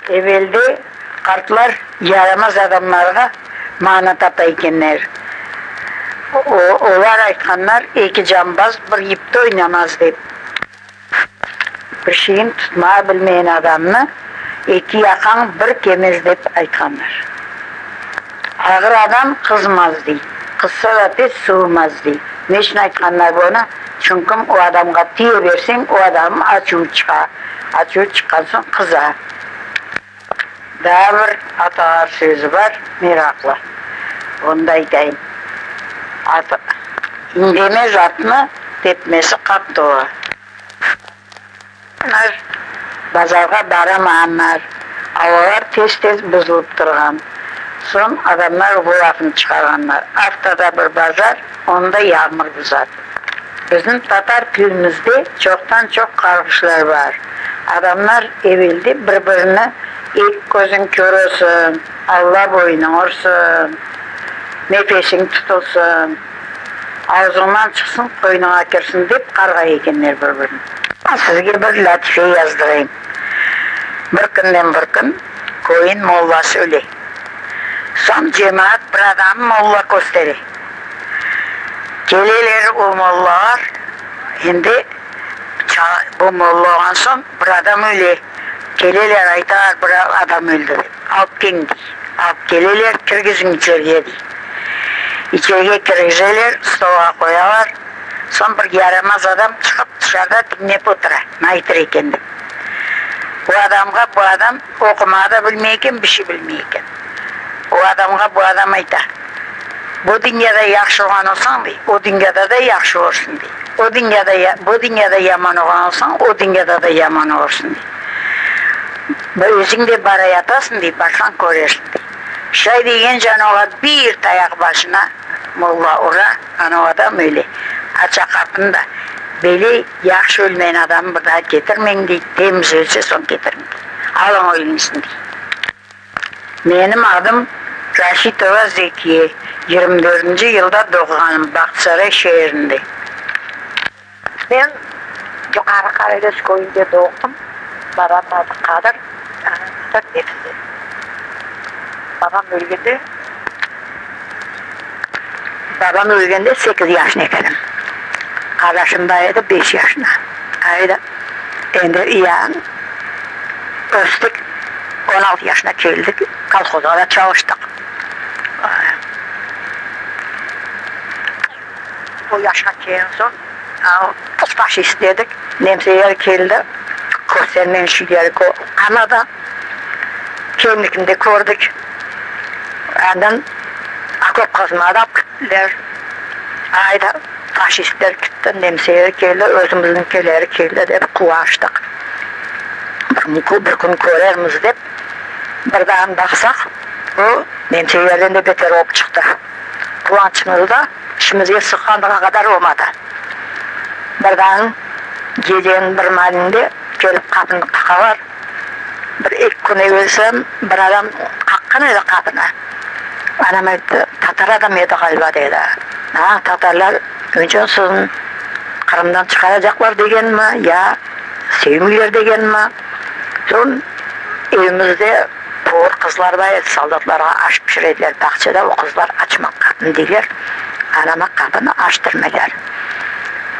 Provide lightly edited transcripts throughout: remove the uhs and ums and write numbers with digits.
Evelde qartlar yaramaz adamlarğa mana tapa ekenler. Olar aytqanlar, eki cambaz bir yipte oynamaz dep. Bir şeyin tutmağa bilmeyen adamnı eki yaqañ bir kemez dep aytqanlar. Ağır adam qızmaz dey, qızsa da tez suvumaz dey. Ne içün aytqanlar bunı? Çünkim o adamğa tiye berseñ, o adamnıñ açuvı çıqa, açuvı çıqqan soñ qıza. Daa bir atalar sözü bar, meraqlı. Onı da aytayım. At, indemez atnı tepmesi qattı ola. Bazarğa baramağanlar, avalar tez-tez buzulıp turğan. Soñ adamlar bu lafnı çıqarğanlar, Aftada bir bazar, onı da yağmur buzar. Bizim tatar tilimizde çoqtan-çoq qarğışlar bar. Adamlar evelde bir-birini eki közüñ kör olsun, Alla boyunıñ ursun, nefesiñ tutulsın, Ağzıñdan çıqsın, qoynuña kirsin, dep qarğay ekenler bir-birini. Sizge bir lâtife yazdırayım. Bir künden bir kün köyün mollası öle. Soñ cemaat bir adamnı molla köstere. Keleler o mollalar, endi bu molla olğan soñ bir adam öle. Keleler, aytalar, bir adam öldi dep. Alıp keliñ, dey. Alıp keleler, kirgiziñ içerge, dey. İçerge kirgizeler, stolğa qoyalar. Soñ bir yaramaz adam çıqıp tışarıda diñlep otura, ne aytır eken dep. O adamğa bu adam oqumağa da bilmey eken, bir şey bilmey eken. O adamğa bu adam ayta, Bu dünyada yahşı olğan olsañ, dey, o dünyada da yahşı olursun, dey. O dünyada, bu dünyada yaman olğan olsañ, o dünyada da yaman olursun, dey. Özüñ de barayatasıñ, dey, barsañ körersiñ, dey. Şay degence anavğa bir tayaq başına molla ura, anav adam öle. Aça qapını da, Böyle yahşı ölmeyen adamnı bir daa ketirmeñ, dey, temiz ölse soñ ketiriñ, dey. Alıñ ölmüşni, dey. Menim adım Raşitova Zekiye, 24-nci yılda doğğanım, Bağçasaray şeerinde. Men Yuqarı Qarelez köyünde doğdım. Babamnıñ adı Qadır, anamnıñ adı Nefise. Babam ölgende. Babam ölgende sekiz yaşında ekenim. Qardaşım bar edi, beş yaşında. Ayda endi ya östik, 16 yaşına keldik, kolhozğa da çalıştıq. O yaşqa kelgen soñ, faşist dedik, nemseler keldi, köstermen şileri qamadı, kendikini de kördik. Andan okop qazmağa da alıp kettiler. Ayda faşistler ketti, nemseler keldi, özümizniñkiler keldi dep quvançtıq. Bir kün körermiz dep, bir daa baqsaq, o nemselerden de beter olıp çıqtı. Quvançımız da içimizge sığğandığa qadar olmadı. Birden geceniñ bir maalinde kelip qapını qaqalar. Bir eki kün evelsi bir adam qaqqan edi qapını. Anam ayttı, tatar adam edi ğaliba dedi. A, tatarlar önce sizni Qırımdan çıqaracaqlar degenmi, ya sevmeyler degenmi? Soñ evimizde Povar qızlar bar edi, soldatlarğa aş pişire ediler bağçada, o qızlar açma qapını deyler, anama qapını açtırmaylar.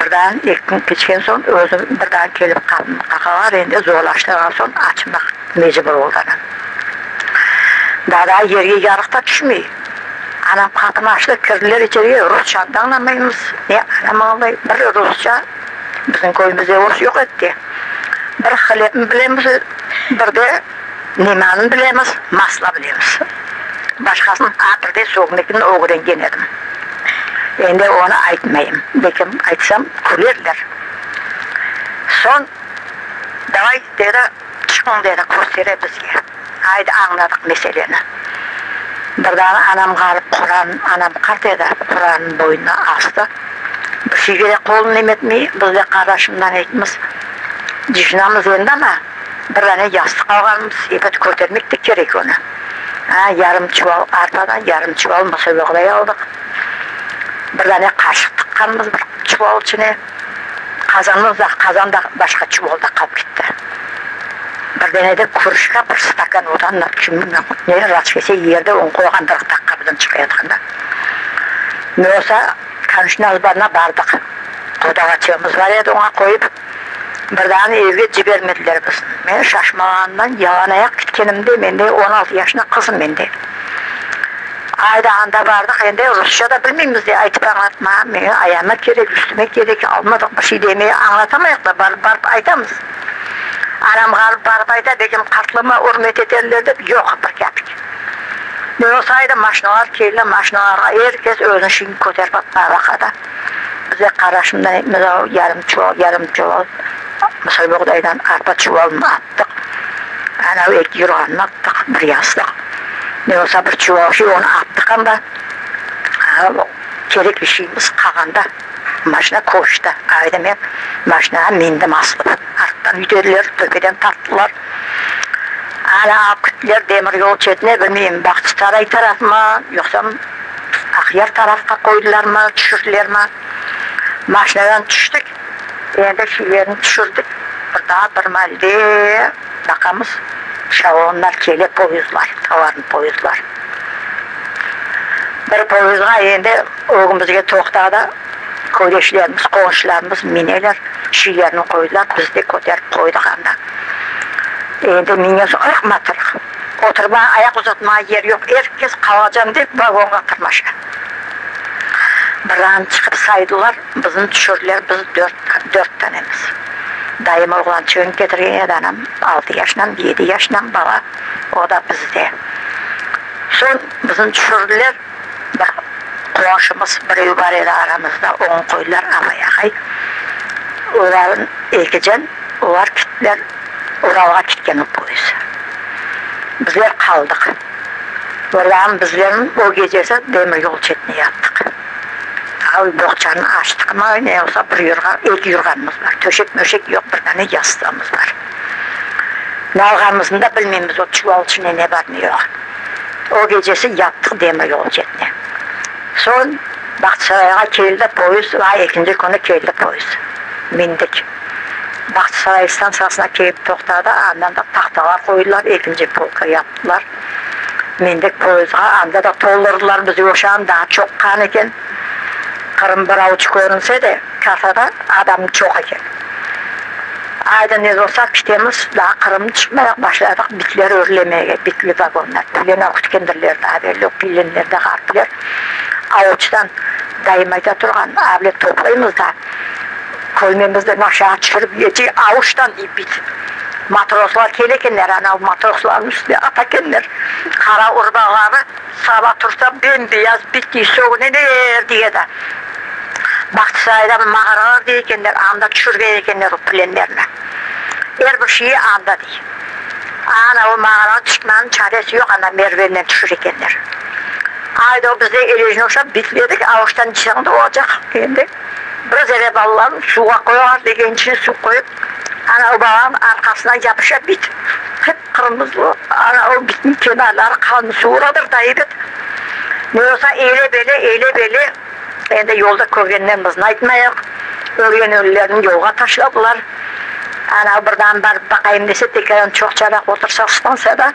Bir daa eki kün keçken soñ özüm bir daa kelip qapını qaqalar, endi zorlaştırğan soñ açmaq mecbur oldı anam. Daa yerge yarıq da tüşmey. Anam qapını açtı, kirdiler içerige, rusçanı da añlamaymız, ne anam añlay, bir rusça, bizim köyümizde rus yoq edi de. Bir hlepni bilemiz, bir de Nemanı bilemiz, masla bilemiz. Başqasını a bir de sögmekni ögrengen edim. Endi onı aytmayım. Belkim aytsam, külerler. Soñ, davay, dedi, çıqıñ, dedi, köstere bizge. Aydı, añladıq meseleni. Bir daa anam qalıp Quran, anam qart edi, Qurannı boynuna astı. Bir şeyge de qolun emetmey, biz de qardaşımdan aytmız, Cışınamız endi ama. Bir dane yastıq alğanmız, ebet, kötermek de kerek onı. A, yarım çuval arpadan, yarım çuval mısırboğday aldıq. Bir dane qaşıq tıqqanmız bir çuval içine. Qazanımız da, qazan da başqa çuvalda qalıp ketti. Bir dane de krujka, bir stakan odan ne rast kelse yerde onı qoyğandırıq dağ qapıdan çıqayatqanda. Ne olsa konüşniñ azbarına bardıq. Odağa çığımız bar edi, oña qoyıp, bir daa evge cibermediler bizni. Men şaşmalağanımdan yalan ayaq kitkenimde, mende 16 yaşında qızım mende. Ayda anda bardıq, endi rusça da bilmeymiz de, aytıp añlatma, meñe ayağıma kerek, üstüme kerek, almadıq, bir şey demey añlatamayıq da, barıp barıp aytamız. Anam ğarip barıp ayta, belkim qartlıma ürmet eterler dep, yoq bir kâpik. Ne olsa ayda maşinalar keldi, maşinalarğa er kes özüniñ şeyini köterip atmağa baqadı. Bize qaraşımdan etmez o yarım çuval, yarım çuval mısırboğdaydan arpa çuvalını attıq. Anav eki yurğanını attıq, bir yastıq. Ne olsa bir çuval şey onı attıq anda. Kerekli şeyimiz qalğanda maşina köçti. Ayda men maşinağa mindim asılıp. Arttan üytediler, töpeden tarttılar. Ana alıp kettiler demir yol çetine, bilmeyim, Bağçasaray tarafmı, yoqsa Aqyar tarafqa qoydılarmı, tüşürdilermi. Maşinadan tüştik, endi şeylerni tüşürdik. Bir daa bir malde baqamız, şalonlar kele, poyezdlar, tovarnıy poyezdlar. Bir poyezdğa endi ögümizge toqtadı, köydeşlerimiz, qoñşularımız mineler, şeylerini qoydılar, biz de köterip qoydıq anda. Endi mingen soñ ırqma-tırq, oturmağa, ayaq uzatmağa yer yoq, er kes qalacam dep vagonğa tırmaşa. Birden çıqıp saydılar, bizni tüşürdiler, biz dört, dört tanemiz. Dayım oğlançığını ketirgen edi, anam altı yaşından, yedi yaşından bala, o da bizde. Soñ bizni tüşürdiler, bir qoñşumız birev bar edi aramızda, oñı qoydılar abay aqay. Olarnıñ ekicen, olar kettiler, Uralğa ketken o poyezd. Bizler qaldıq. Olarnıñ bizlerniñ o gecesi demir yol çetine yattıq. Al boğçanı açtıqmı, ne olsa bir yurğan, eki yurğanımız bar. Töşek-möşek yoq, bir dane yastığımız bar. Ne alğanımıznı da bilmeymiz, o çuval içinde ne bar, ne yoq. O gecesi yattıq demir yol çetine. Soñ Bağçasarayğa keldi poyezd, va ekinci künü keldi poyezd. Mindik. Bağçasaray stantsiyasına kelip toqtadı, andan da tahtalar qoydılar, ekinci polka yaptılar. Mindik poyezdğa, anda da toldurdılar bizi, oşan daa çoq qan eken. Qırım bir avuç körünse de, kasada adam çoq eken. Ayda ne bolsa kitemiz, daa Qırımnı çıqmayaq başladıq bitler örlemege, bitli vagonlar. Plena kütkendirler daa belli, plenlerde ğarpler. Avuçtan dayım ayta turğan, avle toplaymız da, Kölmemizden aşağı tüşürip eti avuçtan dey bit. Matroslar kele ekenler, anav matroslarnıñ üstüne ata ekenler. Qara urbaları saba tursa bem-beyaz bit dey, sögüneler dey edi. Bağçasarayda bir mağaralar dey ekenler, anda tüşürgen ekenler o plenlerni. Er bir şeyi anda dey. Ana o mağarağa tüşmeniñ çaresi yoq, anda merdivennen tüşür ekenler. Ayda o biz de elejine oşap bitledik, avuçtan içseñ de olacaq endi. Bir zere balalarnı suvğa qoyalar, degen içine suv qoyıp, ana o balanıñ arqasına yapışa bit, qıp-qırmızı, ana o bitniñ kenarları qan suvuradır da, ebet. Ne olsa, eyle-böyle, eyle-böyle, endi yolda körgenden bizni aytmayıq, ölgen ölülerni yolğa taşladılar. Ana birden barıp baqayım dese, tekaran çoqçaraq otursa stantsiyada,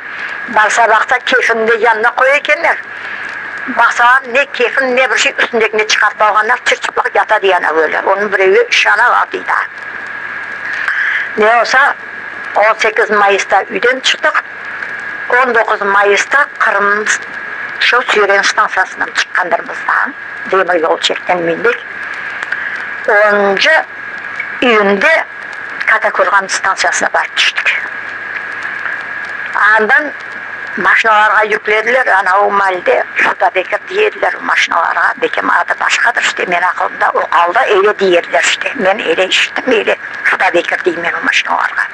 barsa baqsa, kefini de yanına qoya ekenler. Baqsalar, ne kefin, ne bir şey üstündekini çıqartıp alğanlar, çır-çıplaq yata dey ana öyle. Onıñ birevge işanalar dey daa. Ne olsa, 18 mayısta üyden çıqtıq, 19 mayısta Qırım şu Süyren stantsiyasından çıqqandırmız daa, demir yol çetten mindik. Onuncı iyünde Katakürğan stantsiyasına barıp tüştik. Andan Maşinalarğa yüklediler, ana o malde Sulta Bekir dey ediler o maşinalarğa, bekem adı başqadır işte, men aqılımda o qaldı, öyle dey ediler işte, men öyle işittim, öyle Sulta Bekir deyim men o maşinalarğa.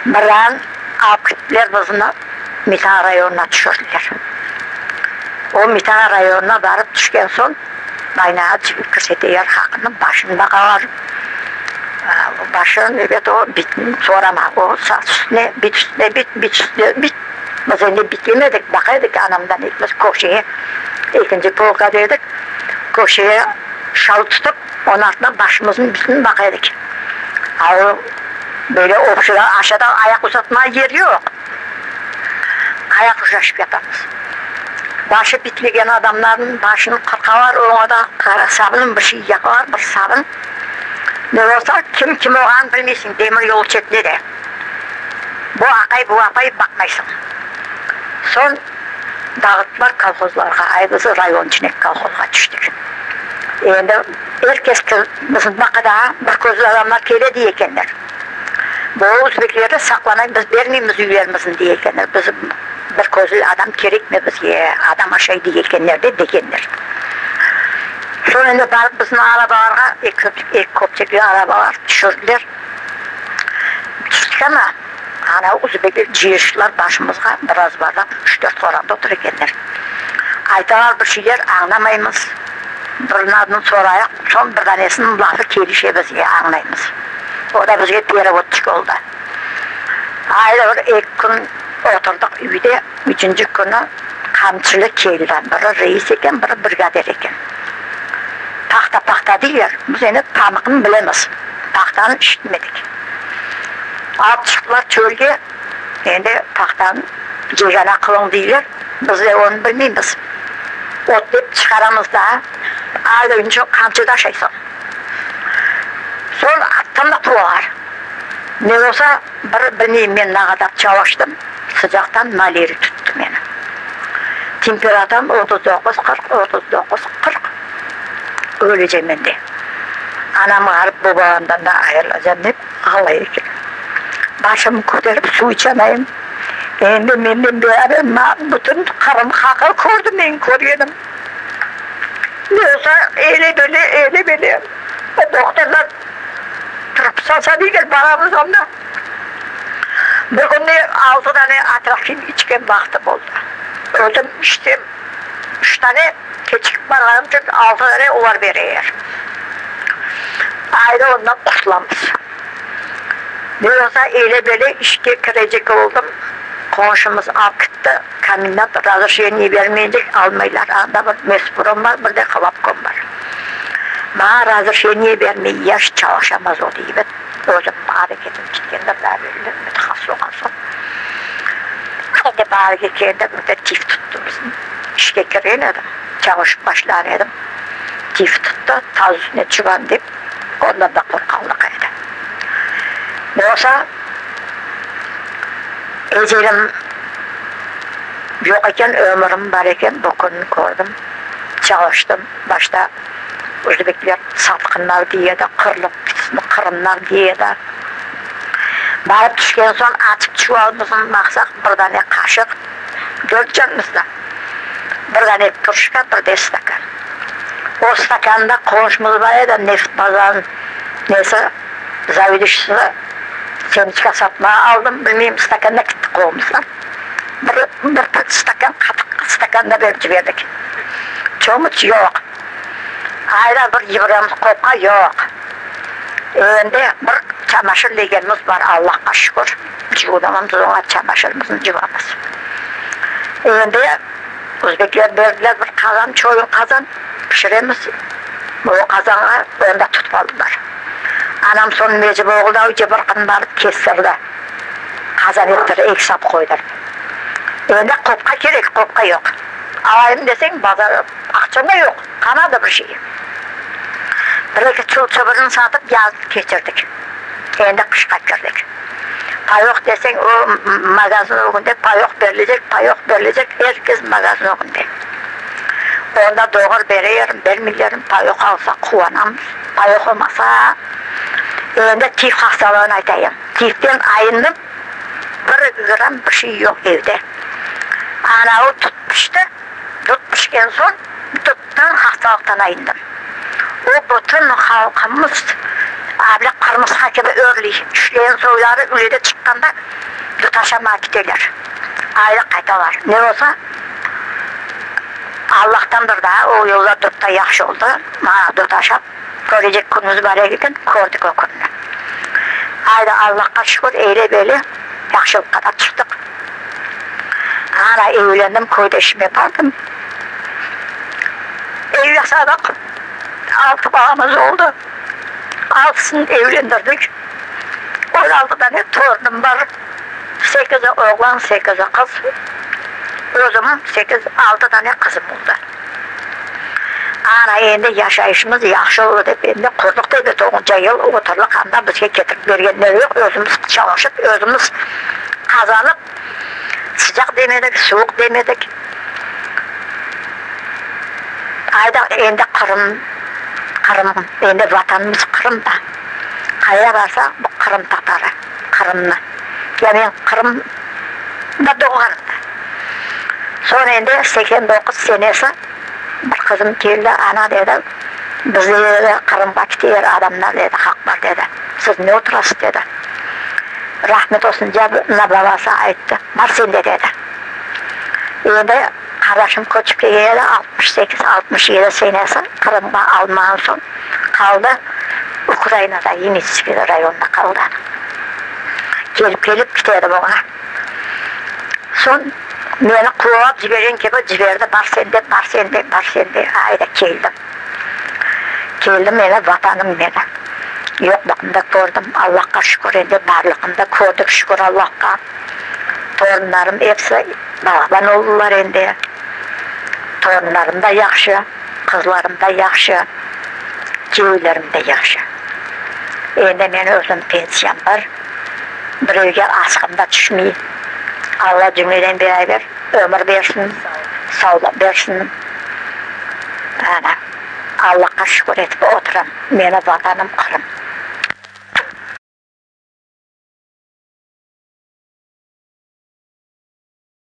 Birden alıp kettiler bizni Mitan rayonına tüşürdiler. O Mitan rayonına barıp tüşken soñ, Baynağa kirseteler haqını, başını baqalar. Başı, ebet, o bitni sorama, o saç üstüne, bit üstüne bit, bit üstüne bit. Biz endi bit yemedik, baqa edik anamdan ekimiz köşege, ekinci polkada edik, köşege şal tutıp, onıñ artına başımıznı bitini baqa edik. A o. Böyle obşıda aşağıda ayaq uzatmağa yer yoq. Ayaq uzaşıp yatamız. Başı bitlegen adamlarnıñ başını qırqalar, oña da qara sabın bir şey yaqalar, bir sabın. Ne olsa, kim kim olğanını bilmeysiñ, demir yol çetinde de. Bu aqay, bu apay baqmaysıñ. Soñ dağıttılar kolhozlarğa, ay biz rayon içindeki kolhozğa tüştik. Endi er kes bizim baqa daa bir közlü adamlar kele dey ekenler. Bu özbeklerni saqlamay biz bermeymiz üylerimizni dey ekenler. Biz bir közlü adam kerekmi bizge, adam aşay dey ekenler de degenler. Soñ endi barıp bizni arabalarğa, eki köpçekli arabalar tüşürdiler. Tüştik ama, ana özbekler cıyıştılar başımızğa, biraz barlap üç-dört qoranta otura ekenler. Aytalar bir şeyler, añlamaymız. Biriniñ adını sorayıq, soñ bir danesiniñ lafı kelişe bizge, añlaymız. O da bizge perevodçik oldı. Ayrı bir eki kün oturdıq üyde, üçünci künü qamçılı keldi. Biri reis eken, biri brigadir eken. Pahta, pahta deyler, biz endi pamıqnı bilemiz, pahtanı işitmedik. Alıp çıqtılar çölge, endi pahtanı yegana qılıñ deyler, biz de onı bilmeymiz. Ot dep çıqaramız da, ayda qamçı taşaysıñ. Soñ attan da quvalar. Ne bolsa, bir bilmeyim men nağadar çalıştım, sıcaqtan maleriya tuttı meni. Temperaturam 39, 40, 39, 40. Ölecem endi. Anam ğarip bu balamdan da ayırılacam dep ağlay eken. Başımı köterip suv içemayım. Endi menden beraber bütün Qırım halqı kördi menim körgenim. Ne olsa, öyle böyle, öyle böyle. Doktorlar turıp salsa deyler, baramız onda. Bir künde altı dane atrofin içken vaqtım oldı. Özüm içsem, üç dane, keçikip barğanım içün altı dane olar bereler. Ayrı ondan qurtulamız. Ne olsa, öyle böyle işke kirecek oldım, qonşumız alıp kitti, komendant razrışeniye bermeycek, almaylar. Anda bir mespurom bar, bir de Hlapkom bar. Maña razrışeniye bermey, yaş çalışamaz o, deyip, özüm areketim ketkendir, daa belli, mütehassıs olğan soñ. Endi baarge keldi, bir de tif tuttı bizni. İşke kirgen edim, çalışıp başlağan edim, tif tuttı, taz üstüne çıbam dep. Ondan da qorqanlıq edi. Bolsa, ecelim yoq eken, ömürim bar eken, bu künni kördim, çalıştım. Başta özbekler satqınlar dey edi, qırılıp bitsin, qırımlar dey edi. Barıp tüşken soñ, açıp çuvalımıznı baqsaq, bir dane qaşıq, dört canımızda, bir dane krujka, bir de stakan. O stakanda qonşumız bar edi, neft bazarınıñ nesi, zaveduşçısı, semçka satmağa aldım, bilmeyim, stakanda kitti qolumızdan. Bir, bir stakan qatıq stakanda berip ciberdik. Çomuç yoq. Ayda bir yığramız qopqa yoq. Endi bir çamaşır legenimiz bar, Allahqa şükür, cuvunamız oña, çamaşırımıznı cuvamız. Endi. Özbekler berdiler bir qazan, çoyun qazan, pişiremiz. O qazanğa onı da tutıp aldılar. Anam soñ Mecip oğlu da üyge bir qın barıp kestirdi. Qazan ettirdi, eki sap qoydırdı. Endi qopqa kerek, qopqa yoq. Alayım deseñ, bazar aqçañ da yoq, qanadı bir şey. Bir-eki çul çıbırını satıp yaznı keçirdik. Endi qışqa kirdik. Payok deseñ, o magazin ögünde payok berilecek, payok berilecek, er kes magazin ögünde. Onda doğru bererim, bermeylerim, payok alsaq quvanamız, payok olmasa, endi tif hastalığını aytayım. Tiften ayındım, bir gram bir şey yoq evde. Anavı tut pişti, tut pişken soñ, tuttan hastalıqtan ayındım. O bütün halqımız able qırmısqa kibi örley. Tüşleyen soyları ülede çıqqanda tutaşamağa kiteler. Ayrı qaytalar. Ne olsa, Allahtandır da, o yolda tut da yahşı oldı. Maña tut aşap, körecek künümiz bar eken, kördik o künni. Ayda Allahqa şükür, eyle-böyle yahşılıqqa da çıqtıq. Ana evlendim, köyde işime bardım. Ev yasadıq, altı balamız oldı. Altısını evlendirdik. 16 dane torunım bar, sekizi oğlan, sekizi qız. Özümiñ sekiz, altı dane qızım oldı. Ana, endi yaşayışımız yahşı olur dep, endi qurdıq dedi, toğunca yıl oturdıq anda, bizge ketirip bergenler yoq, özümiz çalışıp, özümiz qazanıp, sıcaq demedik, suvuq demedik. Ayda endi Qırım, Qırım, endi Vatanımız Qırım da. Qayda barsaq, bu Qırım tatarı, Qırımnı. Ya men Qırımda doğğanım da. Soñ endi 89 senesi bir qızım keldi, ana dedi, bizni dedi, Qırımğa kiter adamlar dedi, halqlar dedi. Siz ne oturasız dedi. Rahmet olsun, ya mına babası ayttı, bar sen de dedi. Endi qardaşım köçip kelgen edi, 68, 67 senesi Qırımğa alınmağan soñ qaldı, Ukrainada, Vinitskiy rayonında qaldı. Kelip, kelip ketedi buña. Soñ meni quvalap cibergen kibi ciberdi, bar sen de, bar sen de, bar sen de, ayda keldim. Keldim meni, Vatanım meni. Yoqluğımda kördim, Allahqa şükür, endi barlığımda kördik, şükür Allahqa. Torunlarım episi bağban oldılar endi. Torunlarım da yahşı, qızlarım da yahşı, kiyevlerim de yahşı. Endi men özüm pensiyam bar, birevge asqım da tüşmey. Alla cümleden beraber ömür bersin, sağlıq bersin. Ana, Allahqa şükür etip oturam. Meni Vatanım Qırım.